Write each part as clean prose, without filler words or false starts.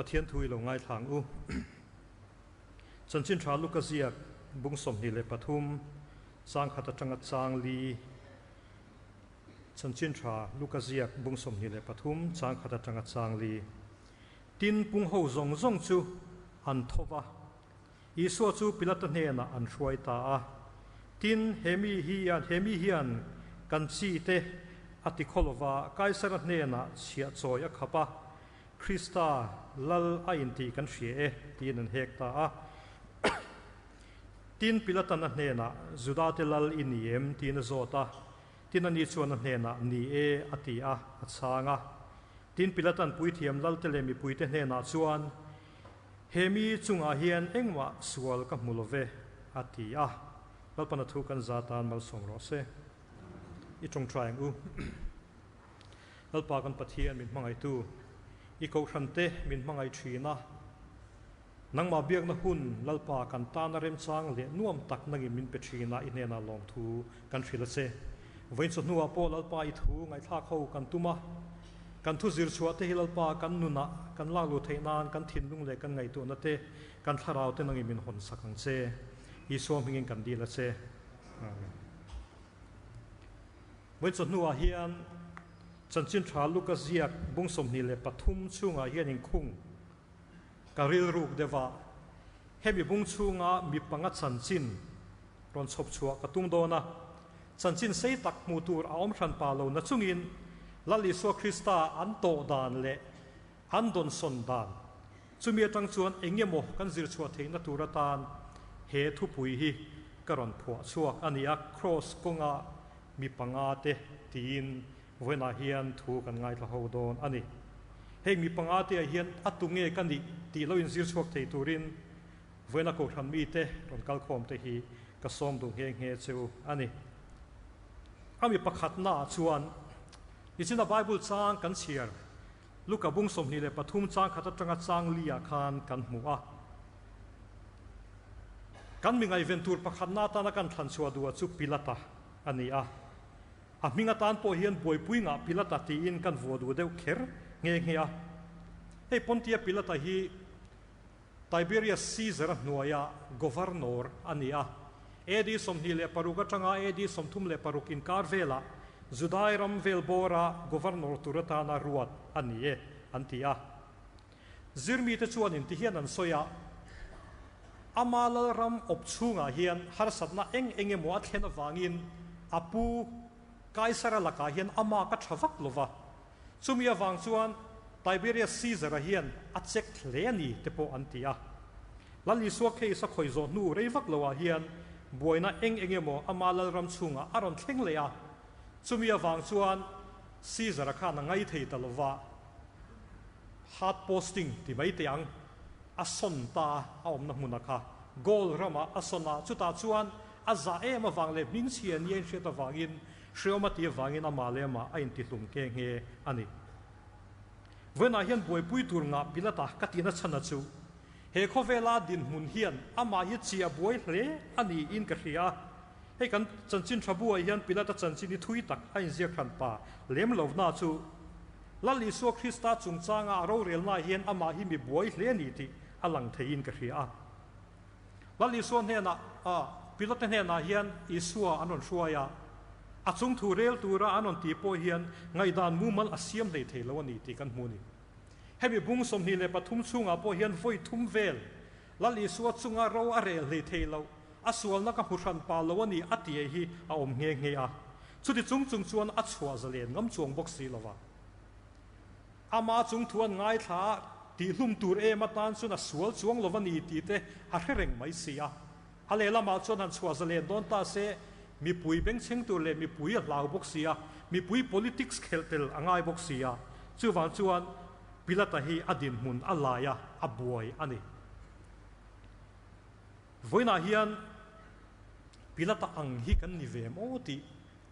Pathian thu i lo ngaithla ang u. Chanchin Tha Luka ziak bung 23 chang khat atanga chang li Chanchin Tha Luka ziak bung 23 chang khat atanga chang li Tin pung ho zawng zawng chu an tho va, Isua chu Pilata hnenah an hruai ta a. Tin, he mi hian he mi hian kan chi te a ti khaw lova, Kaisara hnenah chhiah chawi a khap a, Krista Lal a intih kan hria e, tiin an hek ta a. Tin, Pilatan a hnenah, Judate Lal i ni em? tiin a zawt a. Tin, ani chuan a hnenah, Ni e, a ti a, a chhang a. Tin, Pilatan puithiam Lalte leh mipuite hnenah chuan, He mi chungah hian engmah sual ka hmu lo ve, a ti a. Lalpana thu kan za tan malsawm rawh se. I tawngtai ang u. Lalpa kan Pathian min hmangaihtu, i kohhrante min hmangaih thin a. Nangmah biakna hun Lalpa kan tana remchang leh nuam tak nangin min pe thin a, i hnenah lawmthu kan hrilh a che. Vawiin chawhnuah pawh Lalpa i thu ngaihthlak ho kan tum a. Kan thu zir chhuah te hi Lalpa kan nunah kan lak luh theih nan kan thinlung leh kan ngaihtuahna te, kan thlarau te nangin min hawn sak ang che. Isua hmingin kan dil a che. Amen. Vawiin chawhnuah hian Chanchin Tha Luka ziak bung 23 chhungah hian inkhung ka rilruk deuh a, hemi bung chhunga mi panga chanchin rawn chhawp chhuah ka tum dawn a, chanchin sei tak hmuh tur a awm hran pa lo na chungin Lal Isua Krista an tawh dan leh an dawnsawn dan chumi atang chuan eng emaw kan zir chhuah theihna tur atan he thupui hi ka rawn phuah chhuak a ni a, Kraws kawnga mi panga te tiin vawiinah hian thu kan ngaithla ho dawn a ni. Heng mi panga te ah hian a tu nge ka nih tih lo inzir chhuak thei turin vawiina kohhran mite rawn kal khawm te hi ka sawm duh nghe nghe che u a ni. A mi pakhatna ah chuan nichina Bible chang kan chhiar Luka bung 23 chang khat atanga chang li ah khan kan hmu a. Kan mi ngaihven tur pakhatna atana kan thlan chhuah duh ah chu Pilata a ni a. A hming atan pawh hian buaipui ngah Pilata tiin kan vuah duh deuh kher nghe nghe a. Hei Pontia Pilata hi Tiberius Caesar-a hnuaia governor a ni a. AD 26 atanga AD 36 inkar velah Judai ram vel bawra governor tur atana ruat a ni e an ti a. Zirmite chuanin ti hian an sawi a, Ama lalram awp chhungah hian harsatna eng eng emaw a thlen avangin a pu Kaisara lakah hian ama ka tha vak lo va. Chumi avang chuan Tiberius Caesar-a hian a check hle a ni te pawh an ti a. Lal Isua case a khawi zawh hnu rei vak loah hian buaina eng eng emaw ama lalram chhungah a rawn thleng leh a. Chumi avang chuan Caesar-a khan a ngai thei ta lo va. Hard posting ti mai teh ang, a sawn ta a, a awmna hmun a kha Gaul ramah a sawn a, chutah chuan a zah em avang leh hmingchhia nia inhriat avangin hreawm a tih avangin amah leh amah a intihlum nghe nghe a ni. Vawiinah hian buaipui tur ngah Pilata ka tihna chhan a chu he khawvela dinhmun hian amah hi chiah buai hle a niin ka hria a, hei kan chanchin tha buai hian Pilata chanchin hi thui tak a inziak hran pa lem lohna chu Lal Isua Krista chungchanga a rorelnaah hian amah hi mi buai hle a ni tih a lang theiin ka hria a. Lal Isua hnenah, Pilate hnenah hian Isua an rawn hruai a, a chung thu rel tura an rawn tih pawh hian ngaihdan mumal a siam hlei thei lo a ni tih kan hmu a ni. Hemi bung 23 chhungah pawh hian vawi thum vel Lal Isua chunga ro a rel hlei thei lo, a sualna ka hmu hran pa lo a ni a tih hi a awm nghe nghe a. Chuti chung chung chuan a chhuah zalen ngam chuang bawk si lova. Ama chung thu an ngaithla a, tihhlum tur em atan chuan a sual chuang lova ni tih te a hre reng mai si a. A lehlamah chuan han chhuah zalen dawn ta se, mipui bengchheng tur leh mipui a hlau bawk si a, mipui politics khelh tel a ngai bawk si a. Chuvang chuan Pilata hi a dinhmun a lai a, a buai a ni. Vawiinah hian Pilata ang hi kan ni ve maw tih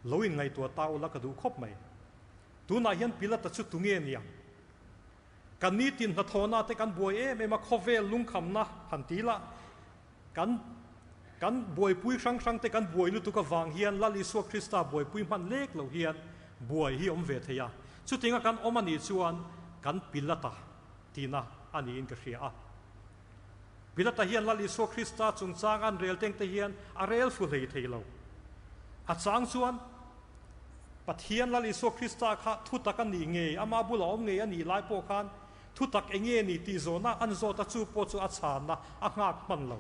lo inngaihtuah ta ula ka duh khawp mai. Tunah hian Pilata chu tunge niang? Kan nitin hnathawhna te kan buai em em a, khawvel lungkhamna han ti la, kan kan buaipui hrang hrang te kan buai lutuk avang hian Lal Isua Krista buaipui hman lek lo hian buai hi awm ve thei a. Chutinga kan awm a nih chuan kan Pilata tihna. a niin ka hria a. Pilata hian Lal Isua Krista chungchang an rel teng te hian a rel fu hlei thei lo. A chang chuan Pathian Lal Isua Krista kha thutak a nih ngei, ama bula awm ngei a nih lai pawh khan thutak eng nge ni tih zawhna an zawt a, chu pawh chu a chhanna a nghak hman lo.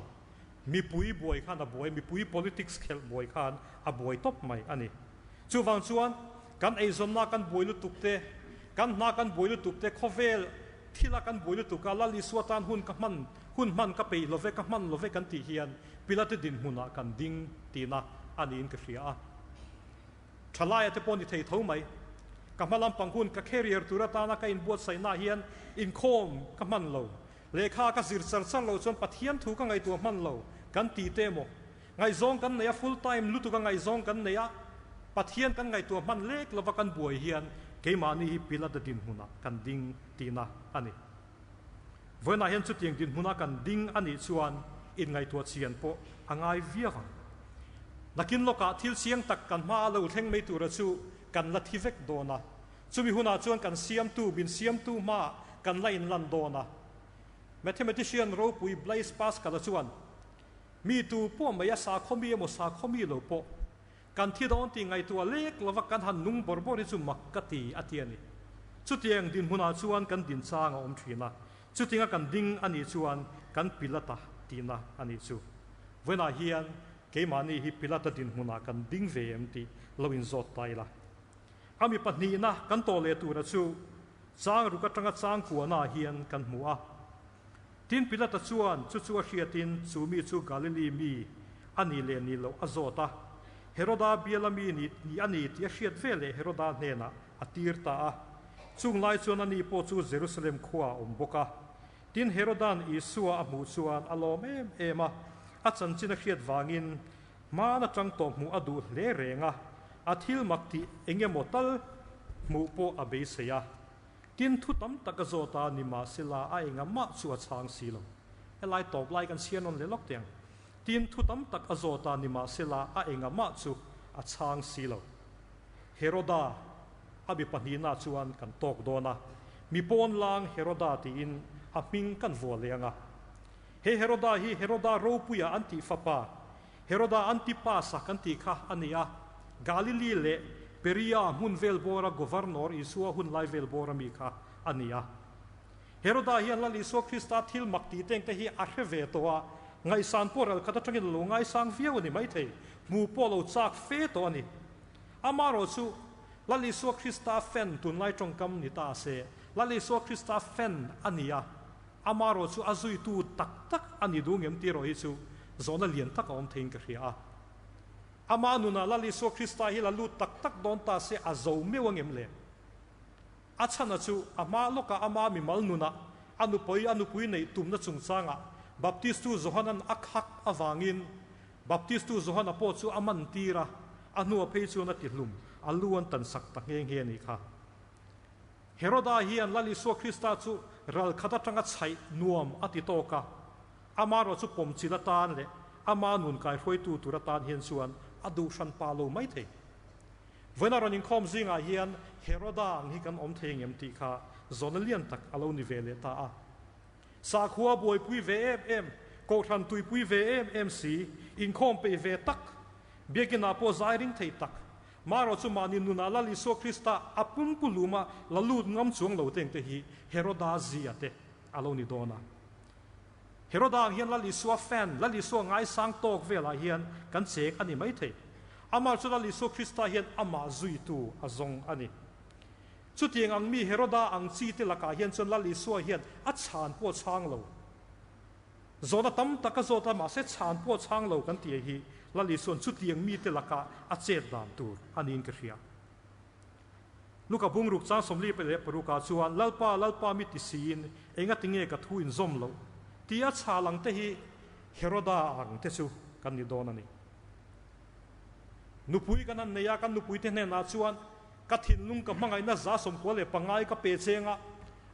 Mipui buai khan a buai, mipui politics khelh buai khan a buai tawp mai a ni. Chuvang chuan kan eizawnna kan buai lutuk te, kan hna kan buai lutuk te, khawvel thila kan buai lutuk a, Lal Isua tan hun ka hman, hun hman ka peih lo ve, ka hman lo ve kan tih hian Pilate dinhmunah kan ding tihna a niin ka hria a. Thalaia te pawh ni thei tho mai. Ka hma lampang hun ka career tur atana ka inbuatsaihnaah hian inkhawm ka hman lo. Lehkha ka zir char char loh chuan Pathian thu ka ngaihtuah hman lo kan ti te maw? Ngaihzawng kan nei a, full time lutuk a ngaihzawng kan nei a, Pathian kan ngaihtuah hman lek lova kan buai hian keimahni hi Pilata dinhmunah kan ding tihna a ni. Vawiinah hian chutiang dinhmuna kan ding a nih chuan inngaihtuah chian pawh a ngai viau ang. Nakin lawkah thil chiang tak kan hmaa lo thleng mai tura chu kan la thi vek dawn a, Chumi hunah chuan kan siamtu, min siamtu hmaah kan la inlan dawn a. Mathematician ropui Blaise Pascal-a chuan, Mi tu pawh mai a sakhaw mi emaw sakhaw mi lo pawh, kan thi dawn tih ngaihtuah lek lova kan han nung bawr bawr hi chu mak ka ti, a ti a ni. Chutiang dinhmunah chuan kan din chang a awm thin a, chutinga kan ding a nih chuan kan Pilata tihna a nih chu. Vawiinah hian keimahni hi Pilata dinhmunah kan ding ve em tih lo inzawt ta ila. A mi pahnihna kan tawh leh tura chu chang ruk atanga chang kuahnaah hian kan hmu a. Tin, Pilata chuan chu chu a hriatin chu mi chu Galili mi a nih leh nih loh a zawt a. Heroda biala mi ni a ni tih a hriat ve leh Heroda hnenah a tir ta a. Chung lai chuan ani pawh chu Jerusalem khuaah a awm bawk a. Tin, Heroda'n Isua a hmuh chuan a lawm em em a, a chanchin a hriat vangin Hmaan atang tawh hmuh a duh hle reng a, a thil mak tih eng emaw tal hmuh pawh a beisei a. Tin, thu tam tak a zawt a, nimahsela a enga mah chu a chhang si lo. Helai tawp lai kan chhiar nawn leh lawk teh ang. Tin, thu tam tak a zawt a, nimahsela a enga mah chu a chhang si lo. Heroda, a mi pahnihna chuan kan tawk dawn a, mi pawn lang Heroda tiin a hming kan vuah leh ang a. He Heroda hi Heroda ropuia an tih fapa, Heroda Antipas-a kan tih kha a ni a, Galili leh Perea hmun vel bawra Governor Isua hun lai vel bawra mi kha a ni a. Heroda hian Lal Isua Krista thil mak tih teng te hi a hre ve tawh a, ngaihsan pawh ral khat atangin a lo ngaisang viau a ni maithei, hmu pawh lo chak fe tawh a ni. Amaherawhchu, Lal Isua Krista fan tunlai tawngkam ni ta se, Lal Isua Krista fan a ni a, Amaherawh chu a zuitu tak tak a ni duh ngem tih erawh hi chu zawhna lian tak a awm theiin ka hria a. Ama nunah Lal Isua Krista hi la lut tak tak dawn ta se a zo meuh a ngem le? A chhana chu a hma lawkah ama mimal nunah a nupui a nupui neih tumna chungchangah Baptistu Johanan a khak avangin Baptistu Johana pawh chu a man tir a, a hnua phei chuan a tihlum, a lu an tansak ta nghe nghe a nih kha. Heroda hian Lal Isua Krista chu ral khat atanga chhaih nuam a ti tawk a, amaherawh chu pawmchil atan leh ama nun kaihruaitu tur atan hian chuan a duh hran pa lo mai thei. Vawiina rawn inkhawm zingah hian Heroda ang hi kan awm thei ngem tih kha zawhna lian tak a lo ni ve leh ta a. Sakhua buaipui ve em em, kohhran tuipui ve em em si, inkhawm peih ve tak, biakinah pawh zai ring thei tak, Marawh chu mahni nunah Lal Isua Krista a pumpuluma la lut ngam chuang lo teng te hi Heroda zia te a lo ni dawn a. Heroda ang hian Lal Isua fan, Lal Isua ngaisang tawk velah hian kan cheng a ni mai thei. Amah chu Lal Isua Krista hian amah zuitu a zawng a ni. Chutiang ang mi Heroda ang chi te lakah hian chuan Lal Isua hian a chhan pawh chhang lo. Zawhna tam tak a zawt a, mahse chhan pawh chhang lo kan tih hi Lal Isua'n chutiang mite lakah a chet dan tur a niin ka hria. Luka bungruk chang 46 ah chuan Lalpa, Lalpa mi ti siin engati nge ka thu in zawm loh? tih a chhal ang te hi Heroda ang te chu kan ni dawn a ni. Nupui kan han nei a, kan nupuite hnenah chuan ka thinlung ka hmangaihna 95 ka pe cheng a,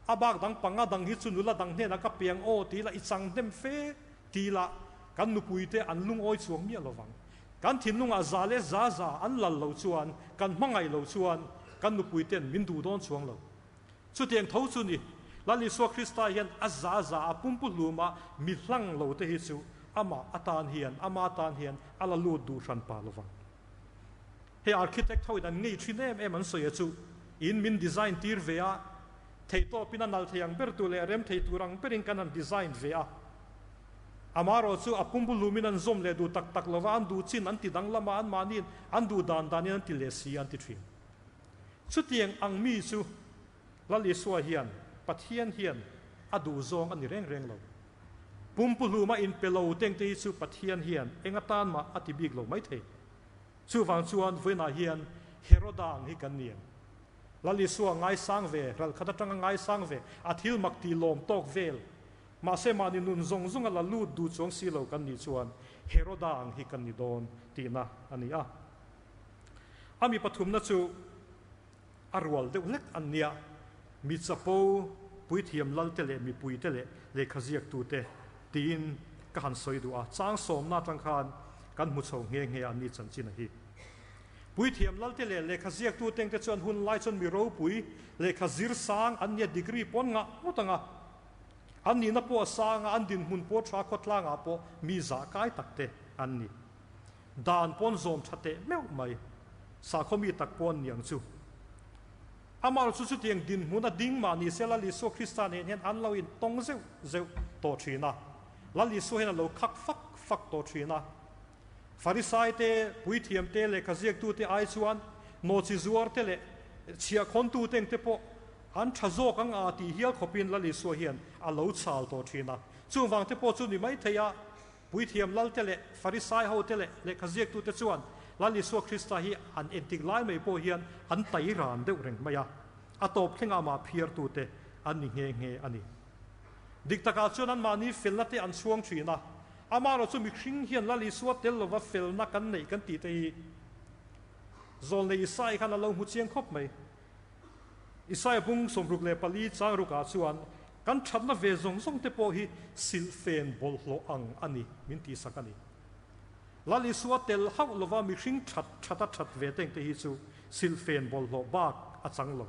A bak dang panga dang hi chu nula dang hnenah ka piang aw ti la i chang hnem fe ti la kan nupuite an lungawi chuang miah lovang. Kan thinlungah za leh za za an lal lo chuan kan hmangaih lo chuan kan nupuite'n min duh dawn chuang lo. Chutiang tho chu ni. Lal Isua Krista hian a za za a pumpu hluma mi hlang lo te hi chu amah atan hian, ama tan hian a la lut duh hran pah lovang. Hei architect ho in an ngei thin em em an sawi a chu in min design tir ve a, theihtawp in a nal thei ang ber tur leh a rem thei tur ang berin kan han design ve a. Amaherawh chu a pumpu lumin an zawm leh duh tak tak lova, an duh chin an ti danglam a, anmahniin an duh dan danin an ti leh si an ti thin. Chutiang ang mi chu Lal Isua hian, Pathian hian a duh zawng a ni reng reng lo. Pumpu hluma inpe lo tengte hi chu Pathian hian eng atan mah a ti bik lo maithei. Chuvang chuan vawiinah hian Heroda ang hi kan ni em? Lal Isua ngaisang ve, ralkhat atanga ngaisang ve, a thil mak tih lawm tawk vel, mahse mahni nun zawng zawnga la lut duh chuang si lo kan nih chuan Heroda ang hi kan ni dawn tihna a ni a. A mi pathumna chu a rual deuh hlek an nia, mi chapo, puithiam lalte leh mipuite leh lehkha ziaktute tiin ka han sawi duh a, chang sawmna atang khan kan hmu chho nghe nghe a ni chanchin a hi. Puithiam lalte leh lehkha ziaktute te chuan hun lai chuan mi ropui lehkha zir sang an nia degree pawn ngah ngawt ang a, an nihna pawh a sang a, an dinhmun pawh tha khawtlangah pawh mi zah kai tak te an ni. Dan pawn zawm tha teh meuh mai. Sakhaw mi tak pawh an ni ang chu. Amah chu chutiang dinhmun a ding mah ni se Lal Isua Krista nen hian an lo intawng zeuh zeuh tawh thin a. Lal Isua hian a lo khak fak fak tawh thin a. Farisai te, puithiam te, lehkha ziaktu te ai chuan nawhchi zuar te leh chhiahkhawntu te engte pawh an tha zawk ang a tih hial khawpin Lal Isua hian a lo chal tawh thin a. Chuvang te pawh chu ni maithei a. Puithiam Lalte leh Farisai hote leh lehkha ziaktute chuan Lal Isua Krista hi an entik lai mai pawh hian an tai ran deuh reng mai a, a tawp thlengah amah phiartute an ni nghe nghe a ni. Dik takah chuan anmahni felna te an chhuang thin a, amaherawh chu mihring hian Lal Isua tel lova felna kan neih kan tih te hi Zawlnei Isai khan a lo hmu chiang khawp mai. Isaiah bung 64 chang rukah chuan kan thatna ve zawng zawng te pawh hi silhfen bawlhhlawh ang a ni min tihsak a ni. Lal Isua tel hauh lova mihring that that a that ve teng te hi chu silhfen bawlhhlawh bak a chang lo.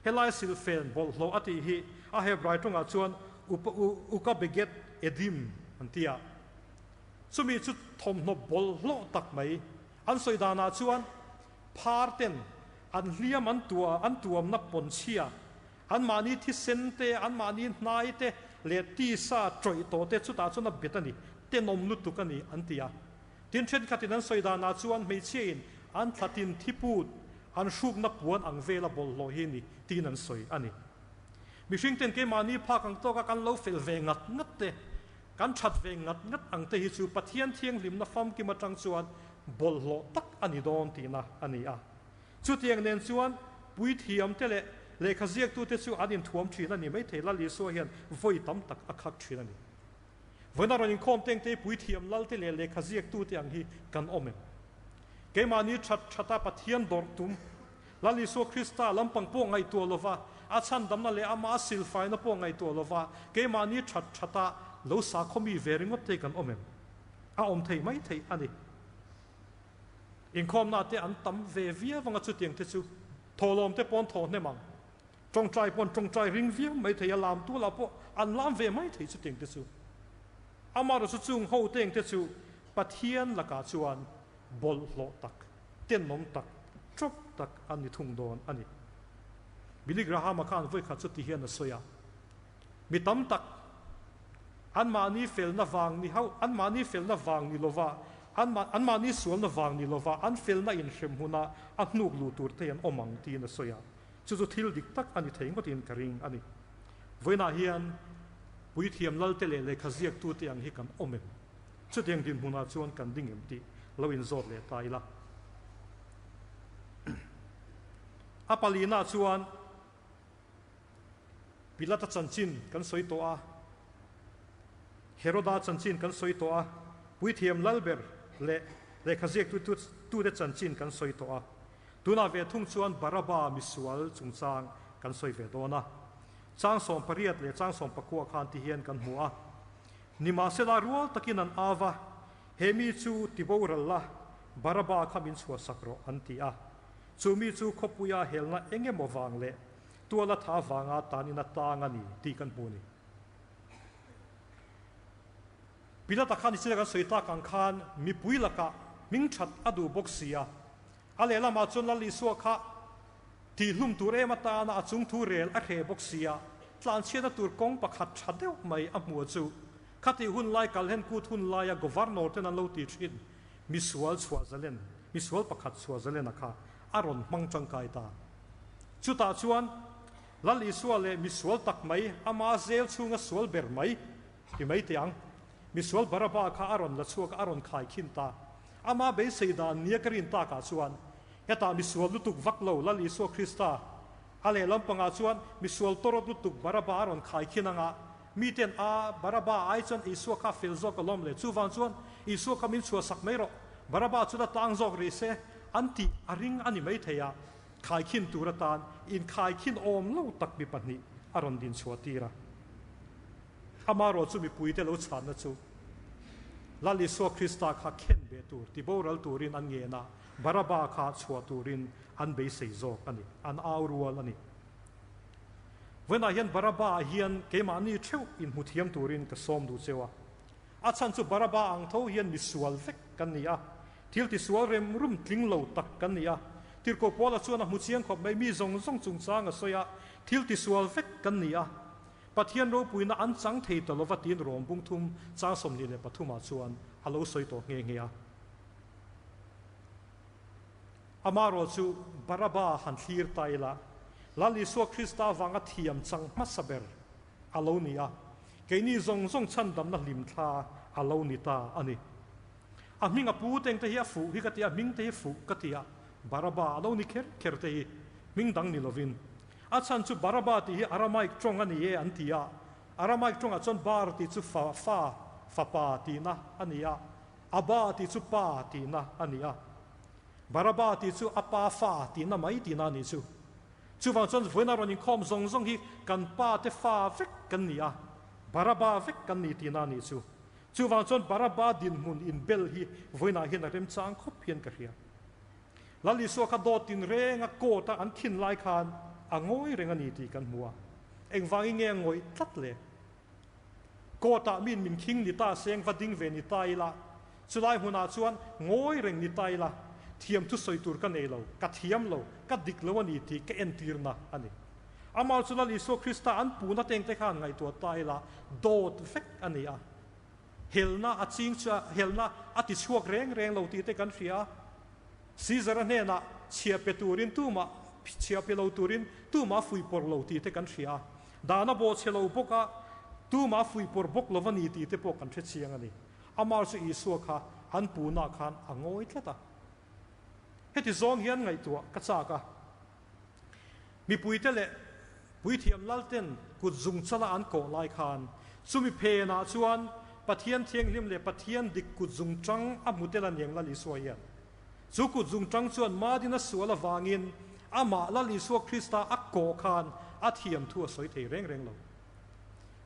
Helai silhfen bawlhhlawh a tih hi a Hebrai tawngah chuan uka beget edim an ti a. Chumi chu thawmhnaw bawlhhlawh tak mai an sawi danah chuan Phar ten an hliam an tua an tuamna pawn chhia, anmahni thisen te, anmahni hnai te leh tisa tawih tawh te chutah chuan a bet a ni, tenawm lutuk a ni an ti a. Tin thenkhatin an sawi danah chuan hmeichhiain an thlatin thiput an hrukna puan ang vela bawlhhlawh hi ni tiin an sawi a ni. Mihring ten keimahni phak ang tawka kan lo fel ve ngat ngat te, Kan that ve ngat ngat ang te hi chu Pathian thianghlimna famkim atang chuan bawlhhlawh tak a ni dawn tihna a ni a. Chutiang nen chuan puithiam te leh lehkha ziaktute chu an inthuam thin a ni maithei Lal Isua hian vawi tam tak a khak thin a ni. Vawiina rawn inkhawm tengte hi puithiam lal te leh lehkha ziaktute ang hi kan awm em? Keimahni that thata Pathian dawrh tum Lal Isua Krista lampang pawh ngaihtuah lova, a chhandamna leh amah a silfaina pawh ngaihtuah lova, keimahni that thata lo sakhawmi ve ringawt te kan awm em? A awm thei mai theih a ni. Inkhawmna te an tam ve viau anga chutiang te chu thawhlawm te pawn thawh hnem ang. Tawngtai pawn tawngtai ring viau mai thei a, lam tualah pawh an lam ve mai thei chutiang te chu. Amaherawhchu chung ho teng te chu Pathian lakah chuan bawlhhlawh tak, tenawm tak, tawp tak a ni thung dawn a ni. Billy Graham-a khan vawikhat chu ti hian a sawi a, Mi tam tak anmahni felna vang ni hauh, anmahni felna vang ni lova, anmahni sualna vang ni lova an felna inhrem huna a hnuk luh tur te an awm ang tiin a sawi a. Chu chu thil dik tak a ni thei ngawtin ka ring a ni. Vawiinah hian puithiam lalte leh lehkha ziaktute ang hi kan awm em? Chutiang dinhmunah chuan kan ding em tih lo inzawt leh ta ila. A palina chuan Pilata chanchin kan sawi tawh a, Heroda chanchin kan sawi tawh a, Puithiam Lalber leh lehkha ziaktute chanchin kan sawi tawh a. Tunah ve thung chuan Baraba misual chungchang kan sawi ve dawn a. Chang 18 leh chang 19 khan ti hian kan hmu a. Nimahsela rual takin an au va, He mi chu ti boral la, Baraba kha min chhuahsak rawh, an ti a. Chu mi chu khawpuia helna eng emaw vang leh Tuala tha vanga tan ina tang a ni tih kan hmu a ni. Pilata khan i chila kan sawi tak ang khan mipui lakah hming that a duh bawk si a. A lehlamah chuan Lal Isua kha tihhlum tur em atana a chungthu rel a hreh bawk si a, tlanchhiatna tur kawng pakhat tha deuh mai a hmuh chu khatih hun lai kalhen kut hun laia Governor ten an lo ti thin misual chhuah zalen, misual pakhat chhuah zalena kha a rawn hmang tangkai ta. Chutah chuan Lal Isua leh misual tak mai ama zel chhunga sual ber mai ti mai teh ang. Misual Baraba kha a rawn la chhuak a, a rawn khai khin ta. Ama beisei dan nia ka rin takah chuan hetah misual lutuk vak lo Lal Isua Krista a lehlam pangah chuan misual tawrawt lutuk Baraba a rawn khai khin anga miten a Baraba ai chuan Isua kha fel zawk alawm le chuvang chuan Isua kha min chhuahsak mai rawh Baraba chu la tang zawk rih se an tih a ring a ni maithei a. Khaikhin tur atan inkhaikhin awm lo tak mi pahnih a rawn din chhuah tir a. Amaherawh chu mipuite lo chhanna chu Lal Isua Krista kha khen beh tur, tiboral turin an ngen a, Baraba kha chhuah turin an beisei zawk a ni, an au rual a ni. Vawiinah hian Baraba ah hian keimahni theuh inhmu thiam turin ka sawm duh cheu a. A chhan chu Baraba ang tho hian misual vek kan ni a, thil tisual rem rum tling lo tak kan ni a. Tirhkoh Paula chuan a hmu chiang khawp mai, mi zawng zawng chungchang a sawi a, thil tisual vek kan ni a, Pathian ropuina an chang thei ta lova tiin Rom bung thum chang 23 ah chuan a lo sawi tawh nghe nghe a. Amaherawh chu Baraba han thlir ta ila, Lal Isua Krista avanga thiam chang hmasa ber a lo ni a, keini zawng zawng chhandamna hlimthla a lo ni ta a ni. A hming a pu teng te hi a fuh hi ka ti a, hming te hi fuh ka ti a, Baraba a lo ni kher kher te hi hming dang ni lovin. A chhan chu Baraba tih hi Aramaic tawng a ni e an ti a, Aramaic tawngah chuan Bar tih chu fa, fa, fapa tihna a ni a, Abba tih chu pa tihna a ni a, Baraba tih chu a pa fa tihna mai tihna a nih chu. Chuvang chuan vawiina rawn inkhawm zawng zawng hi kan pa te fa vek kan ni a, Baraba vek kan ni tihna a nih chu. Chuvang chuan Baraba dinhmun inbel hi vawiinah hian a remchang khawp hian ka hria. Lal Isua kha dawt tinrenga court a an khin lai khan a ngawi reng a ni tih kan hmu a. Engvangin nge a ngawih tlat le? Court ah min min khing ni ta seng va ding ve ni ta ila, chulai hmunah chuan ngawi reng ni ta ila, thiam thu sawi tur ka nei lo, ka thiam lo, ka dik lo a ni tih ka entirna a ni. Amah chu Lal Isua Krista an puhna tengte khan ngaihtuah ta ila, dawt vek a ni a. Helna a ching chu helna a ti chhuak reng reng lo tih te kan hria a. Caesar-a hnenah chhia pe turin tumah chhia pe lo turin tumah fuihpawrh lo tih te kan hria a. Dan a bawhchhe lo bawk a, tumah fuihpawrh bawk lo va ni tih te pawh kan hre chiang a ni. Amah chu Isua kha an puhna khan a ngawi tlat a. Heti zawng hian ngaihtuah ka chak a. Mipuite leh puithiam lalten kut zung chala an kawh lai khan chumi phenah chuan Pathian thianghlim leh Pathian dik kut zung tang a hmu tel a niang Lal Isua hian. Chu kut zung tang chuan Madina sual avangin amah Lal Isua Krista a kawh khan a thiam thu a sawi thei reng reng lo.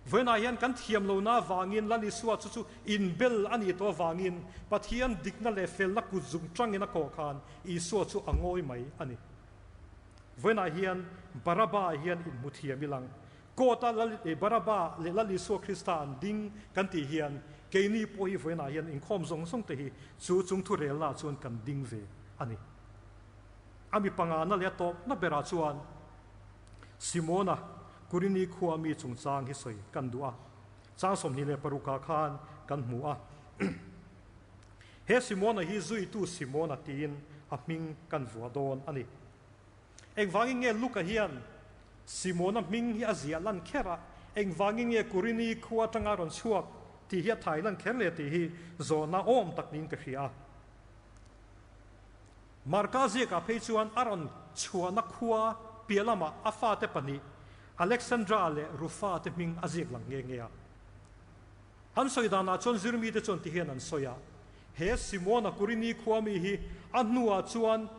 Vawiinah hian kan thiam lohna avangin Lal Isua chu chu inbel a nih tawh avangin Pathian dikna leh felna kut zung tangin a kawh khan Isua chu a ngawi mai a ni. Vawiinah hian Baraba hian inhmu thiam ilang. Court-a Lal Baraba leh Lal Isua Krista an ding kan tih hian keini pawh hi vawiinah hian inkhawm zawng zawng te hi chu chung thurelnaah chuan kan ding ve a ni. A mi pangana leh a tawpna berah chuan Simona Kurini khua mi chungchang hi sawi kan duh a, chang 26 ah khan kan hmu a. He Simona hi zuitu Simona tiin a hming kan vuah dawn a ni. Engvangin nge Luka hian Simona hming hi a ziah lan kher a, engvangin nge Kurini khua atanga rawn chhuak tih hi a thai lan kher le tih hi zawhna awm tak niin ka hria a. Marka ziakah phei chuan a rawn chhuahna khua piah lamah a fate pahnih Alexandra leh Rufa te hming a ziak lang nghe nghe a. An sawi danah chuan zirmite chuan ti hian an sawi a, He Simona Kurini khua mi hi a hnuah chuan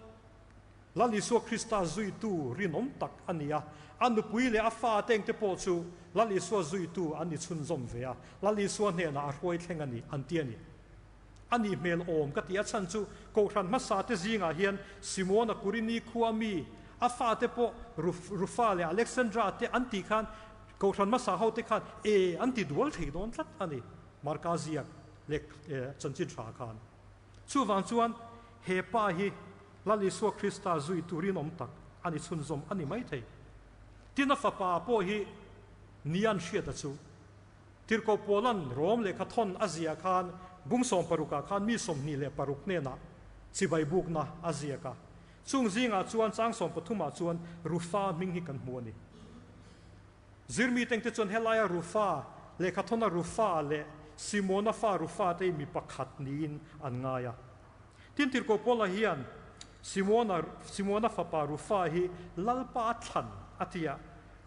Lal Isua Krista zuitu rinawm tak a ni a, a nupui leh a fate engte pawh chu Lal Isua zuitu an ni chhunzawm ve a, Lal Isua hnenah a hruai thleng a ni, an ti a ni. A nih hmel awm ka ti a chhan chu Kohhran hmasa te zingah hian Simona Kurini khua mi A fate pawh Rufa leh Alexandra te an tih khan Kohhran hmasa ho te khan e an ti dual thei dawn tlat a ni, Marka ziak leh chanchin tha khan. Chuvang chuan he pa hi Lal Isua Krista zui turin awm tak a ni chhunzawm a ni maithei. Tin a fapa pawh hi Nian hriata chu Tirhkoh Paula'n Rom lehkha thawn a ziah khan bung sawmparukah khan mi 26 hnenah chibai bukna a ziak a. Chung zingah chuan chang sawmpathumah chuan Rufa hming hi kan hmu a ni. Zirmi tengte chuan helaia Rufa lehkha thawna Rufa leh Simona fa Rufa te hi mi pakhat niin an ngai a. Tin Tirhkoh Paula hian Simona Simona fapa Rufa hi Lalpa a thlan a ti a,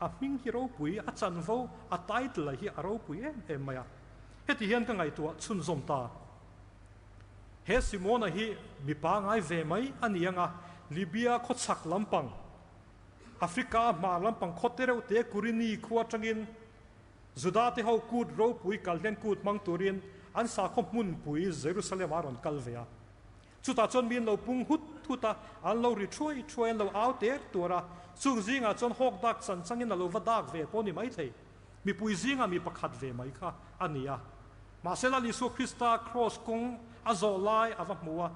a hming hi ropui, a chanvo, a title hi a ropui em em mai a. Heti hian ka ngaihtuah chhunzawm ta. He Simona hi mipa ngai ve mai a ni ang a, Libya khawchhak lampang, Africa hmar lampang khaw te reuh te Kurini khua atangin Juda te ho kut ropui kalhlen kut hmang turin an sakhaw hmunpui Jerusalem ah rawn kal ve a. Chutah chuan mi an lo pung hut hut a, an lo ri thuai thuai, an lo au ter tuar a. Chung zingah chuan hawk dak chan changin a lo va dak ve pawh ni maithei. Mipui zingah mi pakhat ve mai kha a ni a. Mahse Lal Isua Krista kraws kawng a zawh lai a va hmu a,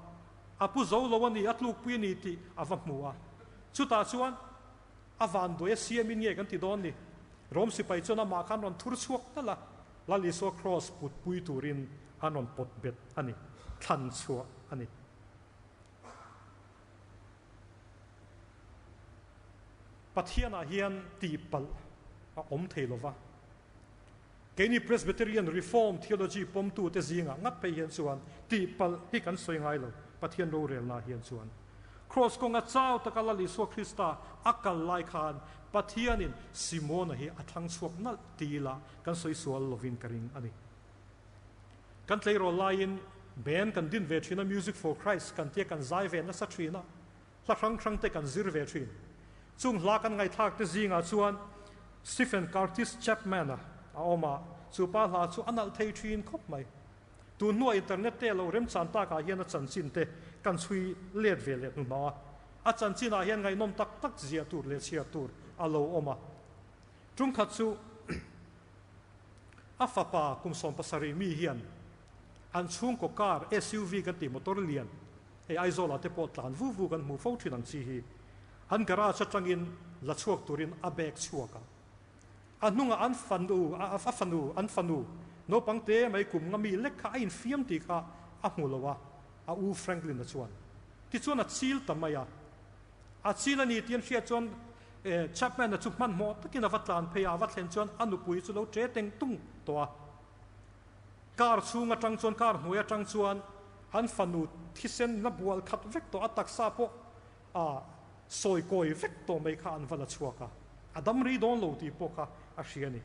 a pu zo lo a ni, a tlukpui a ni tih a va hmu a. Chutah chuan a vanduai a siamin nge kan ti dawn ni? Rom sipai chuan amah khan rawn thur chhuak nalh a, Lal Isua kraws putpui turin an rawn pawt bet a ni, thlan chhuah a ni. Pathianah hian tihpalh a awm thei lo va. Keini Presbyterian Reformed theology pawmtute zingah ngat phei hian chuan tihpalh hi kan sawi ngai lo, Pathian rorelnaah hian chuan. Kraws kawnga chau taka Lal Isua Krista a kal lai khan Pathianin Simona hi a thlang chhuak nalh ti ila kan sawi sual lovin ka ring a ni. Kan tleirawl laiin band kan din ve thin a, Music for Christ kan tia kan zai ve nasa thin a, hla hrang hrang te kan zir ve thin. Chung hla kan ngaihthlak te zingah chuan Stephen Curtis Chapman-a a awm a, chu pa hla chu a nalh thei thin khawp mai. Tun hnuah internet te lo remchan takah hian a chanchin te kan chhui let ve leh hnuhnawh a, a chanchinah hian ngaihnawm tak tak ziah tur leh chhiar tur a lo awm a. Tumkhat chu a fapa kum 70 mi hian an chhungkaw car SUV kan tih motor lian hei Aizawl ah te pawh tlan vu vu kan hmuh fo thin ang chi hi an garage atangin la chhuak turin a bag chhuak a. A hnungah an fanu a fanu an fanu naupang te mai kum nga mi lek kha a infiam tih kha a hmu lo a, a u Franklin-a chuan tichuan a chil ta mai a. A chil a ni tih an hriat chuan Chapman-a chu hmanhmawh takin a va tlan phei a, a va thlen chuan a nupui chu lo ṭe teng tung tawh a. Car chhung atang chuan, car hnuai atang chuan an fanu thisen la bual khat vek tawh, a taksa pawh a sawi kawi vek tawh mai kha an va la chhuak a, a dam rei dawn lo tih pawh kha a hria a ni.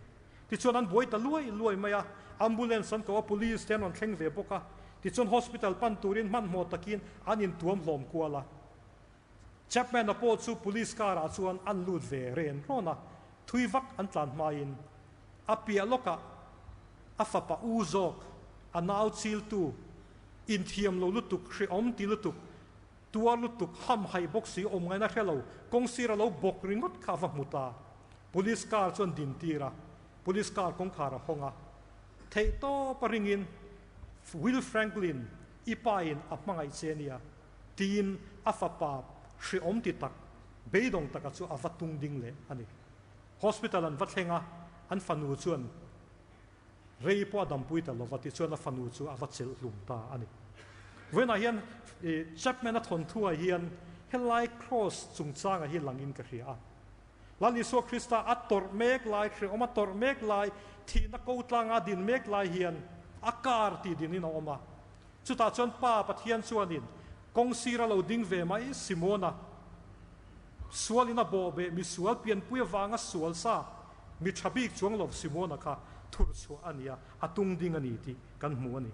Tichuan an buai ta luai luai mai a, ambulance an ko a, police te an rawn thleng ve bawk a, tichuan hospital pan turin hmanhmawh takin an intuam hlawm kual a. Chapman-a pawh chu police car-ah chuan an lut ve ren rawn a, thui vak an tlan hmain a piah lawkah a fapa u zawk, a nau chiltu, inthiam lo lutuk, hrehawm ti lutuk, tuar lutuk, hamhaih bawk si awm ngaihna hre lo, kawngsir a lo bawk ringawt kha a va hmu ta. Police car chuan din tir a, police car kawngkhar a hawng a, theihtawp a ringin Will Franklin i pain a hmangaih che nia. Tiin a fapa hrehawm ti tak, beidawng taka chu a va tung ding leh a ni. Hospital an va thleng a, an fanu chuan rei pawh a dampui ta lova, tichuan a fanu chu a va chelh hlum ta a ni. Vawiinah hian Chapman-a thawnthuah hian helai cross chungchanga hi langin ka hria a. Lal Isua Krista a tawrh mek lai, hrehawm a tawrh mek lai, thihna ko tlanga a din mek lai hian a kar tih dinin a awm a. Chutah chuan Pa Pathian chuanin kawng sira lo ding ve mai Simona, sualin a bawhbeh mi sual pianpui avanga sual sa mi tha bik chuang lo Simona kha thur chhuah a ni a, a tung ding a ni tih kan hmu a ni.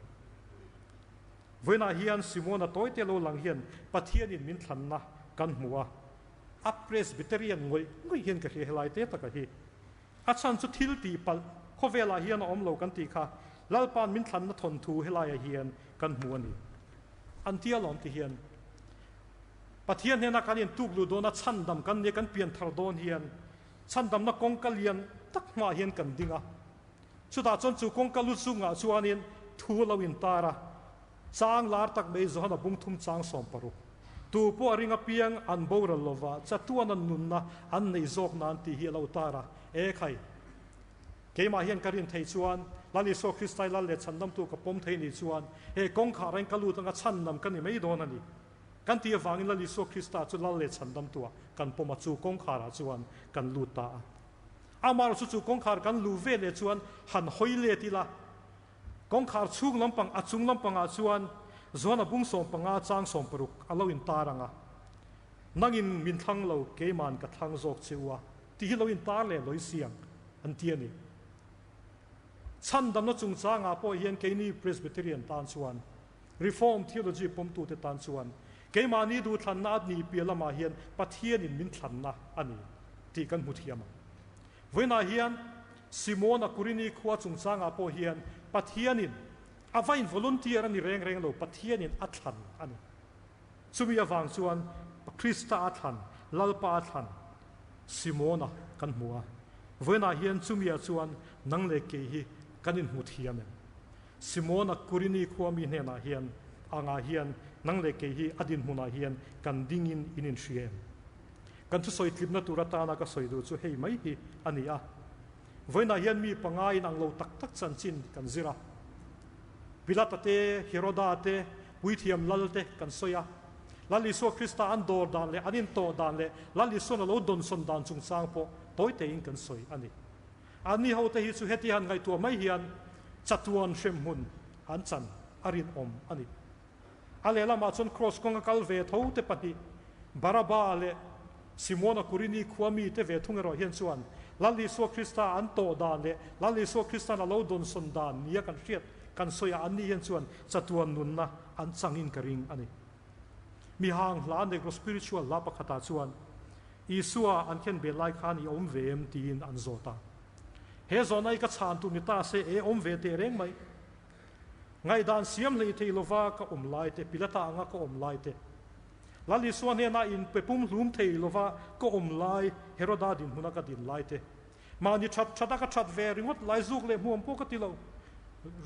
Vawiinah hian Simona tawite lo lang hian Pathianin min thlanna kan hmu a, a Presbyterian ngawih ngawih hian ka hria helai te taka hi. A chhan chu thil tih palh khawvelah hian a awm lo kan tih kha Lalpa'n min thlanna thawnthu helaiah hian kan hmu a ni. An tia lawm ti hian. Pathian hnena kan intukluh dawna chhandam kan nia kan pianthar dawn hian chhandamna kawngka lian tak hmaah hian kan ding a. Chutah chuan chu kawngka lu chungah chuanin thu lo intar a, chang lar tak mai Johana bung thum chang 60. Tu pawh a ring apiang an boral lova chatuan an nunna an nei zawk nan tih hi a lo tar a. E khai! Keimah hian ka rin thei chuan Lal Isua Kristai Lal leh Chhandamtu ka pawm thei nih chuan he kawngkhar reng ka lut anga chhandam ka ni mai dawn a ni. Kan tih avangin Lal Isua Krista chu Lal leh Chhandamtuah kan pawm a, chu kawngkharah chuan kan lut ta a. Amaherawhchu chu chu kawngkhar kan luh ve leh chuan han hawi let ila, kawngkhar chhung lampang a chung lampangah chuan Johana bung 15 chang 60 a lo intar ang a, Nangin min thlang lo, keima'n ka thlang zawk che u a, tih hi lo intar leh lawi siang an ti a ni. Chhandamna chungchangah pawh hian keini Presbyterian tan chuan, Reformed theology pawmtute tan chuan keimahni duhthlanna a nih piah lamah hian Pathianin min thlanna a ni tih kan hmu thiam ang. Vawiinah hian Simona Kurini khua chungchangah pawh hian Pathianin a va in volunteer a ni reng reng lo, Pathianin a thlan a ni. Chumi avang chuan Krista a thlan, Lalpa a thlan Simona kan hmu a. Vawiinah hian chumi-ah chuan nang leh kei hi kan inhmu thiam em? Simona Kurini khua mi hnenah hian, Angah hian nang leh kei hi a dinhmunah hian kan dingin in inhria em? Kan thusawi tlipna tur atana ka sawi duh chu hei mai hi a ni a. Vawiinah hian mi panga in ang lo tak tak chanchin kan zir a. Pilata te, Heroda te, Puithiam Lal te kan sawi a. Lal Isua Krista an dawr dan leh an intawh dan leh Lal Isuan a lo dawnsawn dan chungchang pawh tawi tein kan sawi a ni. Anni hote hi chu heti han ngaihtuah mai hian chatuan hremhmun an chan a rinawm a ni. A lehlamah chuan Kraws kawnga kal ve tho te pahnih, Baraba leh Simona Kurini khua mite ve thung erawh hian chuan Lal Isua Krista an tawh dan leh Lal Isua Krista'n a lo dawnsawn dan nia kan hriat kan sawi a, anni hian chuan chatuan nunna an changin ka ring a ni. Mihang hla Negro Spiritual hla pakhatah chuan Isua an khen bel lai khan i awm ve em tiin an zawt a. He zawhna hi ka chhan tur ni ta se e awm ve teh reng mai. Ngaihdan siam hlei thei lova ka awm lai te, Pilata anga ka awm lai te, Lal Isua hnena in pe pum hlum thei lova ka awm lai, Heroda dinhmuna ka din lai te, mahni that that a ka that ve ringawt lai zuk leh hmuam pawh ka ti lo,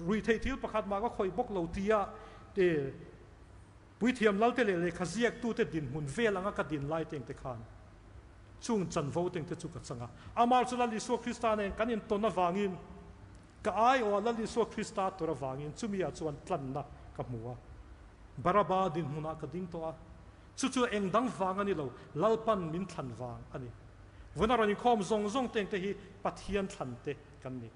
ruihtheih thil pakhat mah ka khawih bawk lo tia te, Puithiam Lalte leh lehkha ziaktute dinhmun vel anga ka din lai tengte khan chung chanvo tengte chu ka chang a. Amah chu Lal Isua Krista nen kan intawn avangin, ka aiawhah Lal Isua Krista tur avangin chumi ah chuan tlanna ka hmu a. Baraba dinhmunah ka ding tawh a. Chu chu eng dang vang a ni lo, Lalpan min thlan vang a ni. Vuna rawn inkhawm zawng zawng tengte hi Pathian thlante kan ni.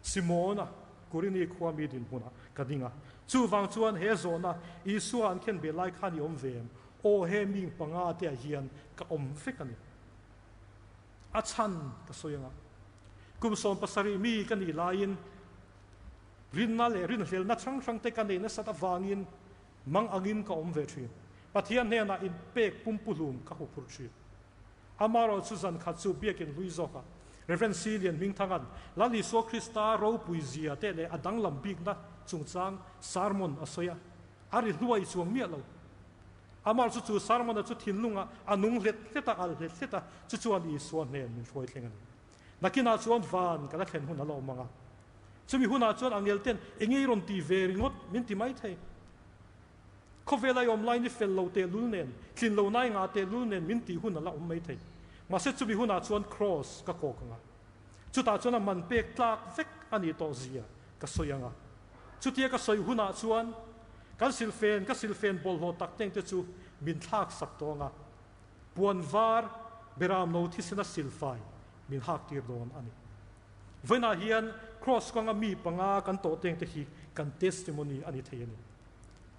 Simona, Kurini khua mi dinhmunah ka ding a. Chuvang chuan he zawhna Isua an khen beh lai khan i awm ve em? Aw, he ming panga te ah hian ka awm vek a ni. A chhan ka sawi anga kum 70 mi ka nih laiin rinna leh rinhlelna hrang hrang te ka nei nasat avangin mang angin ka awm ve thin. Pathian hnenah inpek pumpuhlum ka huphurh thin. Amaherawh chu zan khat chu biakin hlui zawkah Rev. C. Lian Hmingthanga'n Lal Isua Krista ropui zia te leh a danglam bikna chungchang sermon a sawi a, a ri hluai chuang miah lo. Amaherawh chu chu sermon-a chu thinlungah a nung hlet hlet a, alh hlet hlet a, chu chuan Isua hnen min hruai thleng a ni. Nakinah chuan van ka la thlen hun a la awm ang a, chumi hunah chuan angel ten enge i rawn ti ve ringawt min ti mai thei. Khawvel a i awm lai ni fel lo tehlul nen, tlin lo nai ngah tehlul nen min tih hun a la awm mai thei. Mahse chumi hunah chuan Kraws ka kawk ang a. Chutah chuan a man pek tlak vek a nih tawh zia ka sawi ang a. Chutia ka sawi hunah chuan kan silfen, ka silfen bawlhhlawh tak teng te chu min thlak sak tawh ang a. Puan var beram no thisena silfai min hak tir dawn a ni. Vawiinah hian Kraws kawnga mi panga kan tawh teng te hi kan testimony a ni thei a ni.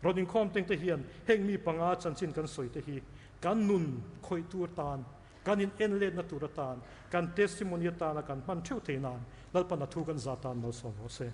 Rawn inkhawm teng te hian heng mi panga chanchin kan sawi te hi kan nun khawih tur tan, kan in en letna tur atan, kan testimony atana kan hman theuh thei nan Lalpan a thu kan za tan malsawm rawh se.